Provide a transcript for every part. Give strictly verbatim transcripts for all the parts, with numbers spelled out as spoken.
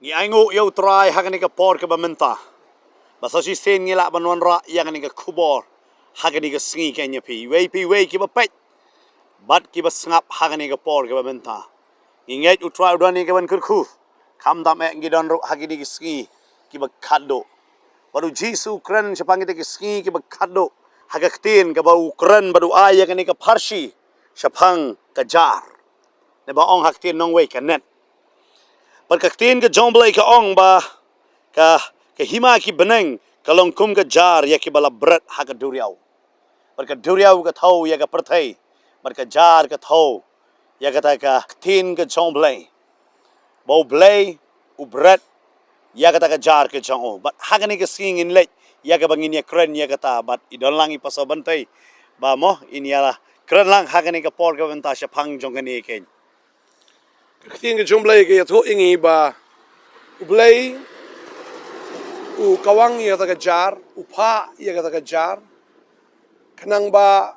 Ngi ainguh ïa U Trai ha kane ka por kaba mynta, ba sa shisien ngi lah ban wanrah ïa kane ka khubor ha kane ka sngi keiñ ïa phi, iwei pa iwei kiba peit bad kiba sngap ha kane ka por kaba mynta. Ngi ngeit U Trai u don ïa kaban kyrkhu, khamtam eh ngi don ruh ha kine ki sngi kiba khatduh. Bad U Jisu u kren shaphang kine ki sngi kiba khatduh ha ka ktien kaba u kren bad u ai ïa kane ka pharshi shaphang ka jar, ne ba ong ha ka ktien nongwei ka net. Bad ka ktien ka jong U Blei ka ong ba ka, ka hima ki bneng ka long kum ka jar ïa kiba la bret ha ka duriaw. Bad ka duriaw ka thew ïa ka pyrthei, bad ka jar ka thew ïa kata ka ktien ka jong U Blei. Ba U Blei u bret ïa kata ka jar ka jong u. Bad ha kane ka sngi ngin leit ïa kaba ngin ïa kren ïa kata, bad i don lang i Pastor Bantei ba mo in ïa kren lang ha kane ka por kaba mynta shaphang jong kane keiñ. Ka ktien ka jong U Blei ka ïathuh ïa ngi ba U Blei u kawang ïa kata ka jar, u phah ïa kata ka jar, khnang ba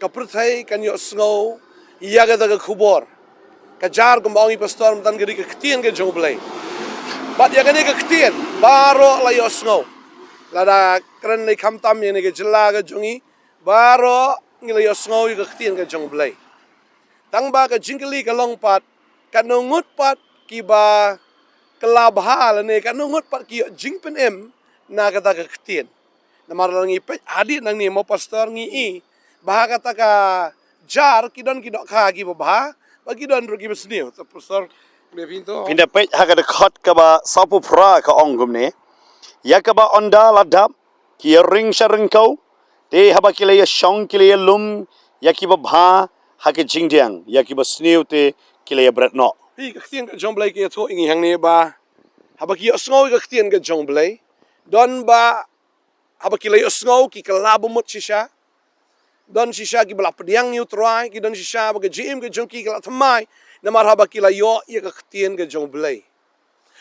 ka pyrthei kan ïohsngew ïa kata ka khubor. Ka jar kumba ong i Pastor mynta ka dei ka ktien ka jong U Blei. Bad ïa kane ka ktien baroh la ïohsngew. Lada kren lei khamtam ïa kane ka jylla ka jong ngi, baroh ngi la ïohsngew ïa ka ktien ka jong U Blei. Tang ba ka jingkylli ka long pat, katno ngut pat kiba kylla bha lane katno ngut pat ki ïoh jingpynim na kata ka ktien. Namar lada ngi peit hadien nangne mo Pastor ngi i ba ha kata ka jar ki don ki dohkha kiba bha, bad ki don ruh kiba sniew. To Pastor, phin da peit ha ka dkhot kaba sawphew phra ka ong kumne: Ïa kaba ynda la dap, ki ïaring sha ryngkew, te haba ki la ïashong ki la ïalum ïa kiba bha ha ka jingdiang, ïa kiba sniew te ki la ïabret noh. Hi ka ktien ka jong U Blei ka ïathuh ïa ngi hangne ba haba ki ïohsngew ïa ka ktien ka jong U Blei, don ba haba ki la ïohsngew ki kylla bamut shisha. Don shisha kiba la pdiang ïa U Trai, ki don shisha ba ka jingim ka jong ki ka la thymmai namar haba ki la ïoh ïa ka ktien ka jong U Blei.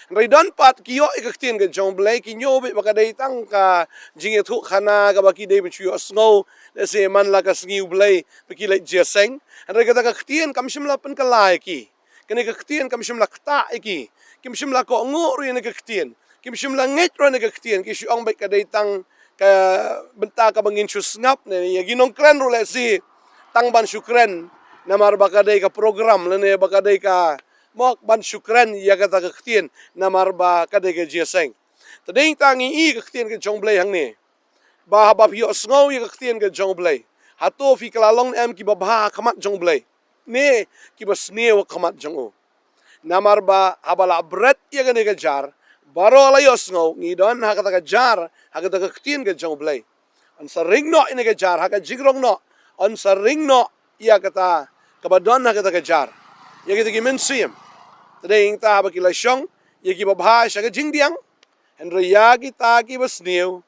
Hynrei don pat ki ïoh ïa ka ktien ka jong U Blei, ki ñiew beit ba ka dei tang ka jingïathuhkhana kaba ki dei ban shu ïohsngew, lehse man la ka sngi U Blei ba ki leit jia seng. Hynrei kata ka ktien kam shym la pynkylla ïa ki. Kane ka ktien kam shym la ktah ïa ki. Kim shym la kohnguh ruh ïa kane ka ktien. Kim shym la ngeit ruh ïa kane ka ktien. Ki shu ong beit ka dei tang ka bynta kaba ngin shu sngap ne ïa ki nongkren ruh lehse tang ban shu kren namar ba ka dei ka program lane ba ka dei ka mok ban shu kren ïa kata ka ktien namar ba ka dei ka jia seng. Te dei tang ngi i ka ktien ka jong U Blei hangne ba haba phi ïohsngew ïa ka ktien ka jong U Blei, hato phi kylla long ne em kiba bha ha khmat jong U Blei ne kiba sniew ha khmat jong u? Namar ba haba la bret ïa kane ka jar, baroh la ïohsngew, ngi don ha kata ka jar, ha kata ka ktien ka jong U Blei. Yn sa ring noh ïa kane ka jar ha ka jingrong noh, yn sa ring noh ïa kata kaba don ha kata ka jar, ïa kita ki mynsiem. Te dei ïa kita haba ki la shong ïa kiba bha sha ka jingdiang, hynrei ïa kita kiba sniew,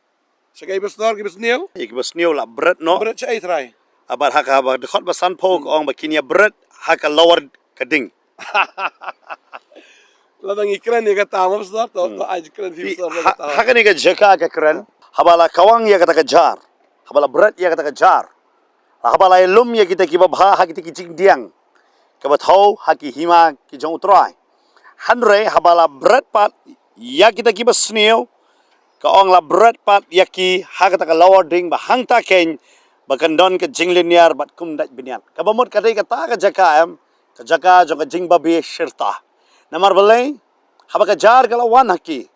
sha kaei Pastor, kiba sniew? Ïa kiba sniew la bret noh. Bret shaei Trai? Bad ha ka, haba dkhot ba sanphew ka ong ba kin ïabret ha ka lawar ka ding. Lada ngi kren ïa kata mo Pastor, to, to ai kren phi Pastor ha kata. Ha kane ka jaka ka kren, haba la kawang ïa kata ka jar, haba la bret ïa kata ka jar, haba la ïalum ïa kita kiba bha ha kita ki jingdiang kaba thew ha ki hima ki jong U Trai. Hynrei haba la bret pat ïa kita kiba sniew, ka ong la bret pat ïa ki ha kata ka lawar ding ba hangta keiñ ba kan don ka jinglynñiar bad kum dait bniat. Kaba mut ka dei kata ka jaka em, ka jaka jong ka jingbabe shirta. Namar balei? Haba ka jar ka la wan ha ki,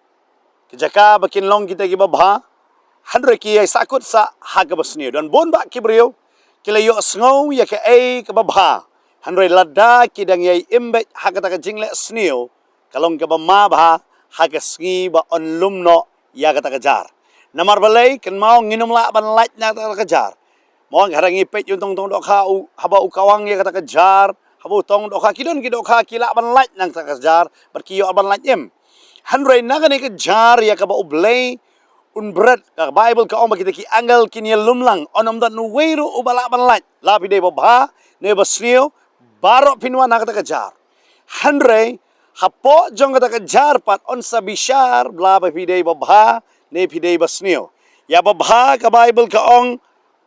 ka jaka ba kin long kita kiba bha, hynrei ki ïai sahkut sah ha kaba sniew. Don bun bah ki briew ki la ïohsngew ïa kaei kaba bha, hynrei lada ki dang ïai im beit ha kata ka jingleh sniew, ka long kaba ma bha ha ka sngi ba yn lum noh ïa kata ka jar. Namar balei? Kynmaw, ngin ym lah ban lait na kata ka jar. Mo, haba ngi peit ïa uto u tong dohkha, u, haba u kawang ïa kata ka jar, haba u tong dohkha, ki don ki dohkha ki lah ban lait na kata ka jar bad ki ïoh ban lait im. Hynrei na kane ka jar ïa kaba U Blei un bret, ka Baibl ka ong ba kita ki angel kin ïalum lang, un ym don uwei ruh uba lah ban lait. La phi dei babha ne basniew, baroh phin wan ha kata ka jar. Hynrei hapoh jong kata ka jar pat un sa bishar, la ba phi dei babha ne phi dei basniew. Ïa babha, ka Baibl ka ong,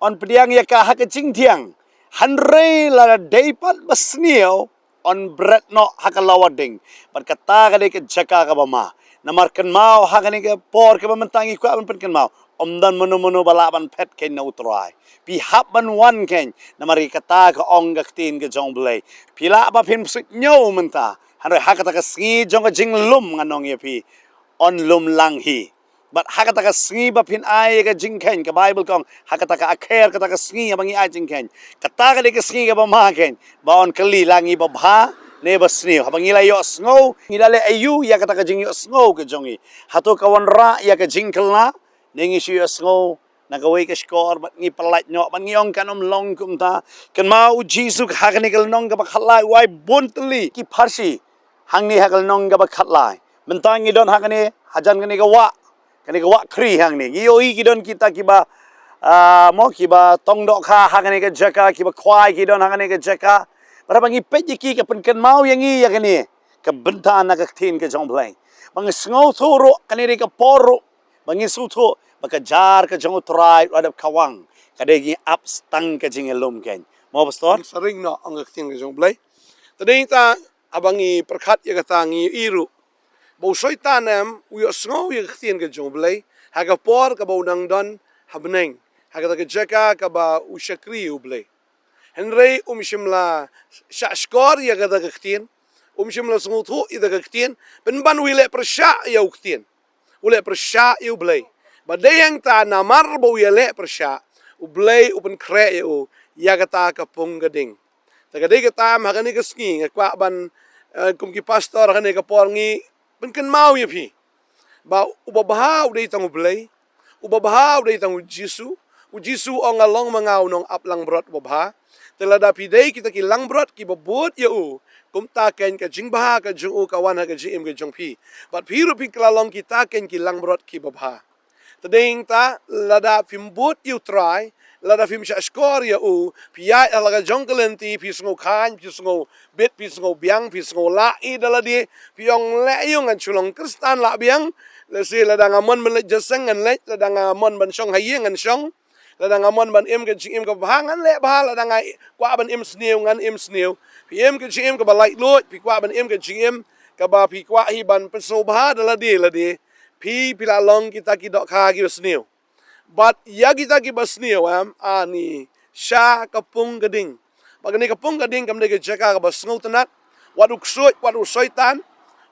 un pdiang ïa ka ha ka jingdiang. Hynrei lada dei pat basniew, yn bret noh ha ka lawar ding. Bad kata ka dei ka jaka kaba ma. Namar kynmaw ha kane ka por kaba mynta ngi kwah ban pynkynmaw, ym don mano mano ba lah ban phet keiñ na U Trai. Phi hap ban wan keiñ, namar ïa kata ka ong ka ktien ka jong U Blei. Phi lah ba phin psiah ñiew mynta, hynrei ha kata ka sngi jong ka jinglum ngan ong ïa phi, yn lum lang hi. Bad ha kata ka sngi ba phin ai ïa ka jingkheiñ, ka Baibl ka ong, ha kata ka akher, kata ka sngi ba ngi ai jingkheiñ, kata ka dei ka sngi kaba ma keiñ, ba yn kylli la ngi ba bha ne ba sniew. Haba ngi la ïohsngew, ngi la leh aïu ïa kata ka jingïohsngew ka jong ngi? Hato ka wanrah ïa ka jingkylla, ne ngi shu ïohsngew na kawei ka shkor bad ngi pyllait noh bad ngi ong kan ym long kumta? Kynmaw U Jisu ha kane ka lynnong kaba khatlai u ai bun tylli ki pharshi hangne ha ka lynnong kaba khatlai. Mynta ngi don ha kane, hajan kane ka wah, kane ka wah khri hangne, ngi ïohi ki don kita kiba, ah, mo, kiba tong dohkha ha kane ka jaka, kiba khwai ki don ha kane ka jaka. Bad haba ngi peit ïa ki, ka pynkynmaw ïa ngi ïa kane ka bynta na ka ktien ka jong U Blei. Ba ngi sngewthuh ruh kane dei ka por ruh ba ngi sngewthuh ba ka jar ka jong U Trai la dep khawang, ka dei ngi ap tang ka jingïalum keiñ. Mo, Pastor? Sa ring noh, ong ka ktien ka jong U Blei. Te dei ta, haba ngi pyrkhat ïa kata, ngi ïohi ruh ba u Soitan em u ïohsngew ïa ka ktien ka jong U Blei ha ka por kaba u nang don ha bneng, ha kata ka jaka kaba u shakri U Blei. Hynrei um shym la shah shkor ïa kata ka ktien, um shym la sngewthuh ïa kata ka ktien, pynban u ïaleh pyrshah ïa u ktien, u leh pyrshah ïa U Blei. Ba dei hangta, namar ba u ïaleh pyrshah, U Blei u pynkhreh ïa u ïa kata ka pung ka ding. Te ka dei kata, ha kane ka sngi nga kwah ban, eh, kum ki pastor ha kane ka por, ngi pynkynmaw ïa phi ba u babha u dei tang U Blei, u babha u dei tang U Jisu. U Jisu u ong, nga long ma nga u nongap langbrot u babha. Te lada phi dei kita ki langbrot kiba bud ïa u, kumta keiñ ka jingbha ka jong u ka wan ha ka jingim ka jong phi, bad phi ruh phin kylla long kita keiñ ki langbrot kiba bha. Te dei ta, lada phim bud ïa U Trai, lada phim shah shkor ïa u, phi ïaid ha la ka jong ka lynti, phi sngew kheiñ, phi sngew bit, phi sngew biang, phi sngew lah ïa da lade, phi ong, leh ïa u, ngan shu long Khristan lah biang. Lehse lada nga mon ban leit jingïaseng ngan leit, lada nga mon ban shong ha ïing ngan shong, lada nga mon ban im ka jingim kaba bha ngan leh bha, lada nga kwah ban im sniew ngan im sniew. Phi im ka jingim kaba laitluid, phi kwah ban im ka jingim kaba phi kwah hi ban pynsngewbha da lade lade, phi, phi lah long kita ki dohkha kiba sniew. Bad ïa kita kiba sniew em, ani sha ka pung ka ding. Bad kane ka pung ka ding kam dei ka jaka kaba sngewtynnat. Wat u ksuid, wat u Soitan,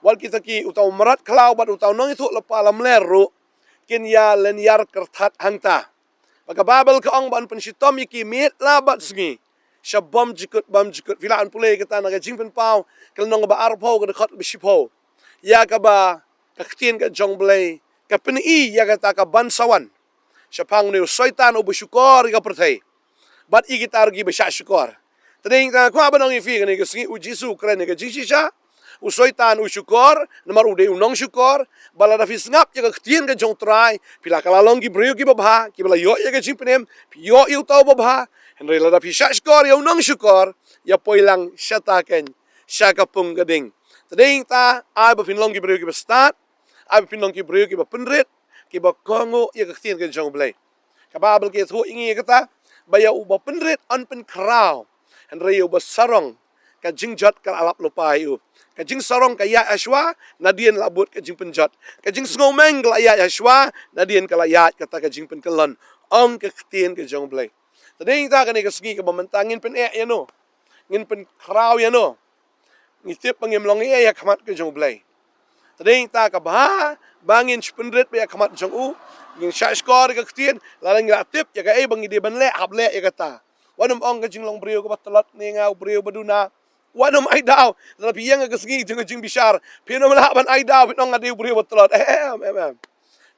wat kita ki, uta u mrad khlaw bad uta u nongïathuhlypa lamler ruh kin ïa lyniar kyrthat hangta. Bad ka Baibl ka ong ban pynshitom ïa ki miet la bad sngi sha bymjukut bymjukut. Phi lah ban pule kata na ka Jingpynpaw, ka lynnong kaba arphew, ka dkhot kaba shiphew. Ïa kaba ka ktien ka jong U Blei ka pyni ïa kata ka ban sa wan shaphang une u Soitan uba shukor ïa ka pyrthei bad ïa kita ruh kiba shah shukor. Te dei ta, nga kwah ban ong ïa phi, kane ka sngi U Jisu u kren ïa ka jingshisha. U Soitan u shukor namar u dei u nongshukor. Bad lada phi sngap ïa ka ktien ka jong U Trai, phi lah kylla long ki briew kiba bha, kiba la ïoh ïa ka jingpynim, phi ïoh ïa uta uba bha. Hynrei lada phi shah shukor ïa u nongshukor, ïa poi lang shata keiñ sha ka pung ka ding. Te dei ta, ai ba phin long ki briew kiba stad, ai ba phin long ki briew kiba pynrit, kiba kohnguh ïa ka ktien ka jong U Blei. Ka Baibl ka ïathuh ïa ngi ïa kata, ba ïa uba pynrit yn pynkhraw, hynrei ïa uba sarong ka jingjot ka la lap lypa ïa u. Ka jingsarong ka ïaid ha shuwa, nadien la bud ka jingpynjot. Ka jingsngewmeng ka la ïaid ha shuwa, nadien ka la ïaid kata ka jingpynkyllon, ong ka ktien ka jong U Blei. Te dei ta, kane ka sngi kaba mynta ngin pyneh ïano? Ngin pynkhraw ïano? Ngi tip ba ngim long ei ei ha khmat ka jong U Blei. Te dei ta, kaba bha ba ngin shu pynrit beit ha khmat jong u. Ngin shah shkor ïa ka ktien, lada ngi la tip ïa kaei ba ngi dei ban leh, hap leh ïa kata. Wat nym ong ka jinglong briew kaba tlot ne nga u briew ba duna. Wat nym ai daw. Lada phi ïeng ha ka sngi jong ka jingbishar, phin nym lah ban ai daw, phin ong nga dei u briew ba tlot. Em, em, em.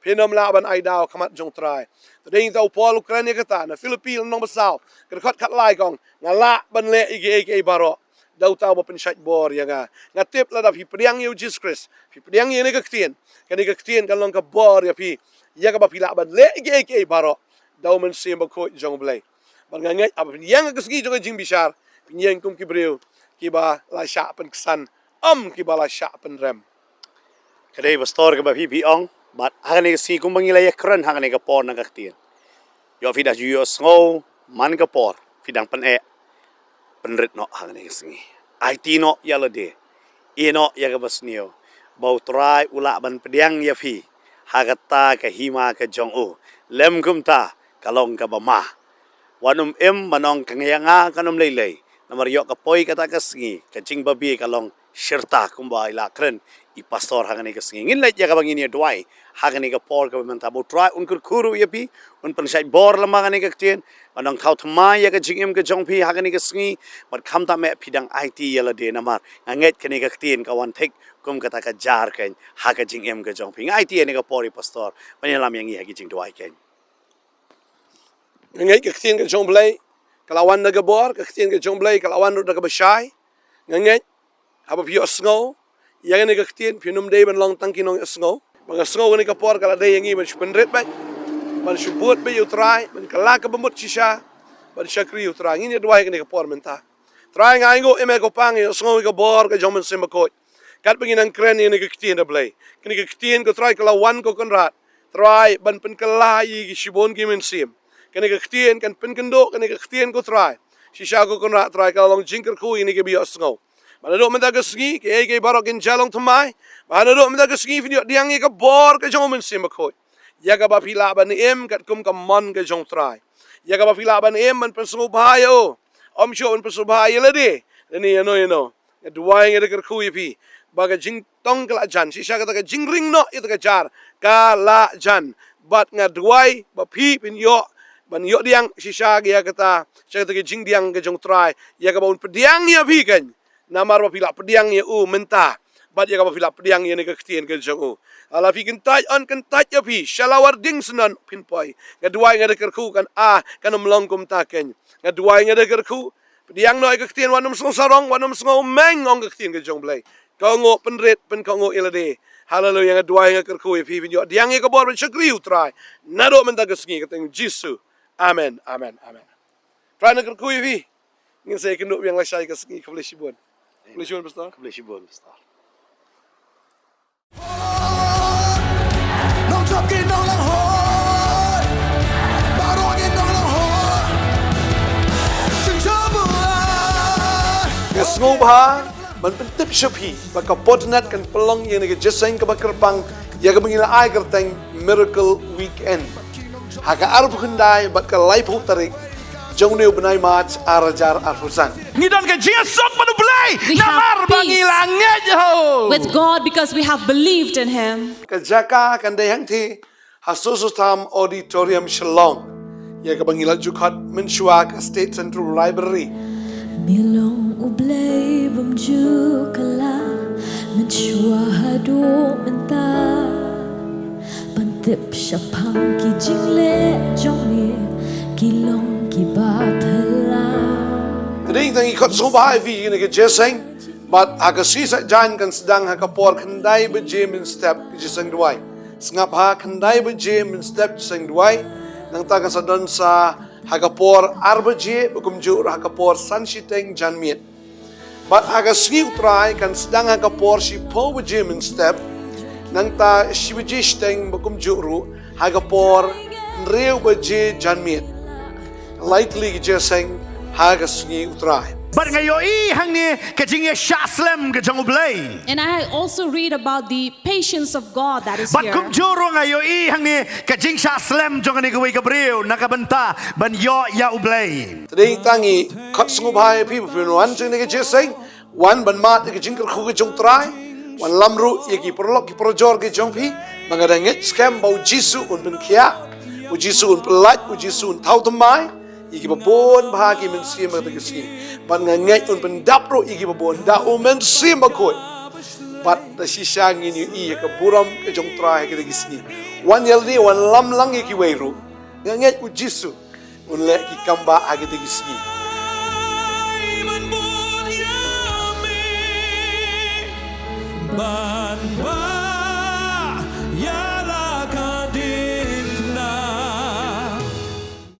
Phin nym lah ban ai daw ha khmat jong U Trai. Te dei ta, u Paul u kren ïa kata na Philippi lynnong ba saw, ka dkhot khatlai, ka ong, nga lah ban leh ïa kiei kiei baroh da uta uba pynshait bor ïa nga. Nga tip lada phi pdiang ïa U Jisu Khrist, phi pdiang ïa kane ka ktien, kane ka ktien kan long ka bor ïa phi, ïa kaba phi lah ban leh ïa kiei kiei baroh da U Mynsiem Bakhuid jong U Blei. Bad nga ngeit haba phin ïeng ha ka sngi jong ka jingbishar, phin ïeng kum ki briew kiba la shah pynksan, ym kiba la shah pynrem. Ka dei, Pastor, kaba phi, phi ong, bad ha kane ka sngi kumba ngi la ïakren ha kane ka por na ka ktien, ïoh phi da ju ïohsngew man ka por, phi dang pyneh, pynrit noh ha kane ka sngi. Aiti noh ïa lade, ïeh noh ïa kaba sniew, ba U Trai u lah ban pdiang ïa phi ha kata ka hima ka jong u. Lem kumta ka long kaba ma. Wat nym im ban ong ka nga ïa nga kan ym lei lei. Namar ïoh ka poi kata ka sngi, ka jingbabe ka long shirta kumba i la kren i pastor ha kane ka sngi. Ngin leit ïa kaba ngin ïa duwai ha kane ka por kaba mynta, ba U Trai un kyrkhu ruh ïa phi, un pynshait bor lem ha kane ka ktien, ban ong thaw thymmai ïa ka jingim ka jong phi ha kane ka sngi, bad khamtam eh phi dang aiti ïa lade namar nga ngeit kane ka ktien ka wan thik kum kata ka jar keiñ ha ka jingim ka jong phi. Nga aiti ïa kane ka por i pastor ban ïalam ïa ngi ha ki jingduwai keiñ. Nga ngeit ka ktien ka jong U Blei ka la wan da ka bor, ka ktien ka jong U Blei ka la wan ruh da kaba shai. Nga ngeit haba phi ïohsngew ïa kane ka ktien, phin ym dei ban long tang ki nongïohsngew. Ba nga sngew kane ka por ka la dei ïa ngi ban shu pynrit beit, ban shu bud beit ïa U Trai, ban kylla kaba mut shisha, ban shakri ïa U Trai. Ngin ïa duwai kane ka por mynta. Trai, nga ainguh ïa me ko Pa, nga ïohsngew ïa ka bor ka jong U Mynsiem Bakhuid. Katba ngi nang kren ïa kane ka ktien, A Blei, kane ka ktien ko Trai ka la wan ko Kynrad, Trai, ban pynkylla ïa ki shibun ki mynsiem. Kane ka ktien kan pynkynduh, kane ka ktien ko Trai, shisha ko Kynrad, Trai, ka la long jingkyrkhu ïa kine kiba ïohsngew. Ba naduh mynta ka sngi kiei kiei baroh kin jia long thymmai. Ba naduh mynta ka sngi phin ïoh pdiang ïa ka bor ka jong U Mynsiem Bakhuid, ïa kaba phi lah ban im katkum ka mon ka jong U Trai, ïa kaba phi lah ban im ban pynsngewbha ïa u. Ym shuh ban pynsngewbha ïa lade lane ïano ïano. Nga duwai, nga da kyrkhu ïa phi ba ka jingtong ka la jan, shisha kata ka jingring noh ïa kata ka jar ka la jan. Bad nga duwai ba phi phin ïoh ban ïoh pdiang shisha ïa kata, shisha kata ka jingpdiang ka jong U Trai, ïa kaba un pdiang ïa phi keiñ. Namar ba phi la pdiang ïa u mynta, bad ïa kaba phi la pdiang ïa kane ka ktien ka jong u. Lada phi kyntait, yn kyntait ïa phi, sha la war ding syndon phin poi. Nga duwai, nga da kyrkhu kan, ah, kan ym long kumta keiñ. Nga duwai, nga da kyrkhu, pdiang noh ïa ka ktien, wat nym sngew sarong, wat nym sngew meng, ong ka ktien ka jong U Blei. Kohnguh pynrit, pynkohnguh ïa lade. Haleluya, nga duwai, nga kyrkhu ïa phi, phin ïoh pdiang ïa ka bor ban shakri U Trai naduh mynta ka sngi, ha ka kyrteng U Jisu. Amen, amen, amen. Trai un kyrkhu ïa phi. Ngin sa ïakynduh biang lashai ka sngi. Khublei shibun. Khublei shibun, Pastor. Khublei shibun, Pastor. Nongjop ki nonglang hoi, baroh ki nonglang hoi. Jingjabuai. Nga sngewbha ban pyntip sha phi ba ka Fortnite kan pynlong ïa kane ka jingïaseng kaba kyrpang, ïa kaba ngi la ai kyrteng Miracle Weekend, ha ka arphew khyndai bad ka laiphew tarik jong une u bnai March ar hajar arphew san. Ngi don ka jingïasuk bad U Blei namar ba ngi la ngeit ha u. We have peace with God because we have believed in him. Ka jaka kan dei hangtei ha Soso Tham Auditorium, Shillong, ïa kaba ngi la ju khot mynshuwa ka State Central Library. Me long U Blei bym ju kylla, mynshuwa haduh mynta. Ban tip shaphang ki jingleh jong me, ki long kiba phylla. Te dei tang ngi khot sngewbha ïa phi ïa kane ka jingïaseng. Bad ha ka sngi Saitjaiñ kan sdang ha ka por khyndai baje mynstep ka jingïaseng duwai. Sngap, ha khyndai baje mynstep jingïaseng duwai. Nangta kan sa don sa ha ka por ar baje, ba kumjuh ruh ha ka por san shiteng janmiet. Bad ha ka sngi U Trai kan sdang ha ka por shiphew baje mynstep, nangta shi baje shiteng, ba kumjuh ruh ha ka por hynriew baje janmiet. Lai tylli ki jingïaseng ha ka sngi U Trai. Bad nga ïohi hangne ka jingïashah slem ka jong U Blei. And I also read about the patience of God that is here. Bad kumjuh ruh nga ïohi hangne ka jingshah slem jong kane kawei ka briew na ka bynta ban ïoh ïa U Blei. Te dei tang ngi khot sngewbha ïa phi ba phin wan jong kane ka jingïaseng, wan ban mad ïa ka jingkyrkhu ka jong U Trai, wan lam ruh ïa ki paralok ki parajor ki jong phi, ba nga da ngeit skhem ba U Jisu un pynkhiah, U Jisu un pyllait, U Jisu un thaw thymmai ïa kiba bun bha ki mynsiem ha kata ka sngi. Bad nga ngeit un pyndap ruh ïa kiba bun da U Mynsiem Bakhuid. Bad da shisha ngin ïohi ïa ka burom ka jong U Trai ha kata ka sngi. Wan ïa lade, wan lam lang ïa kiwei ruh. Nga ngeit U Jisu un leh ki kam ba ha kata ka sngi.